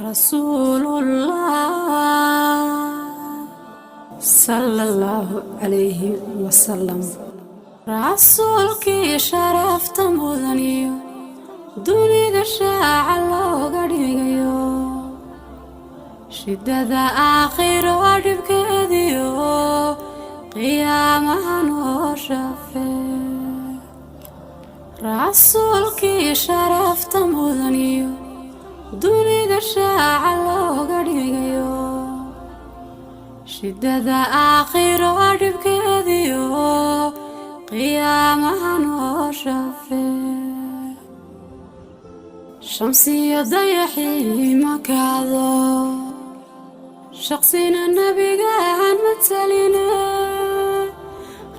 Rasuulullah sala Allahu calayhi wasalam. Rasuulkii sharafta mudaniyo, dunida shaaca looga dhigayo, shidada aakhiro dhibkeediyo, qiyaamaha noo shafee. Rasuulkii sharafta mudaniyo, dunida shaaca looga dhigayo, shidada aakhiro dhibkeediyo, qiyaamaha noo shafee. Shamsiyo dayaxii makaado, shaqsina nebigaan mataline,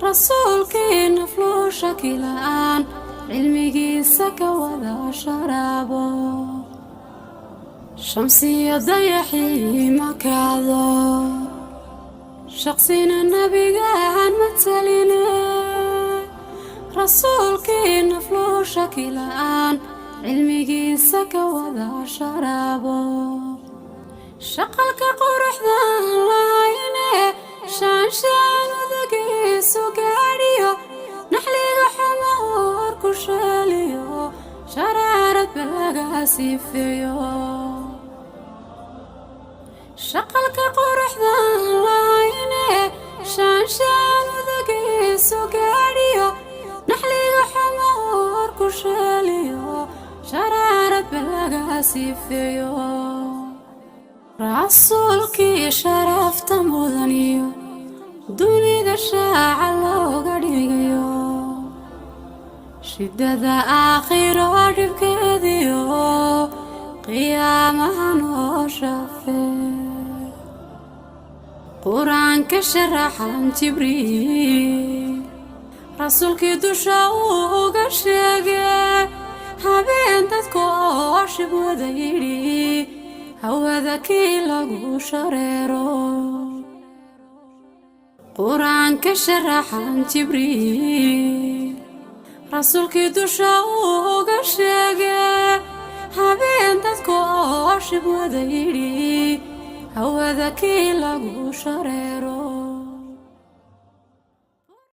rasuulkii nafluu shaki la'aan cilmigiisa ka wada sharaabo. Shamsiyo dayaxii makaado, shaqsina nebigaan mataline, rasuulkii nafluu shaki la'aan cilmigiisa ka wada sharaabo. Shaqalka quruxdan lahayne, shaanshaan udagiisu gaadhiyo, naxliga xumo uur ku sheeliyo, sharaarad laga sifeeyo. Shaqalka quruxdan lahayne, shaanshaan udagiisu gaadhiyo, naxliga xumo uur ku sheeliyo, sharaarad laga sifeeyo. Rasuulkii sharafta mudaniyo, dunida shaaca looga dhigayo, shidada aakhiro dhibkeediyo, qiyaamaha noo shafee. Qur-aanka sharaxan Jibriil rasuulkii dusha uu uga sheegay, habeen dadku oo shib wada yidhi, hawada kii lagu shareero. Qur-aanka sharaxan Jibriil rasuulkii dusha uu uga sheegay, habeen dadku oo shib wada yidhi, hawada kii lagu shareero.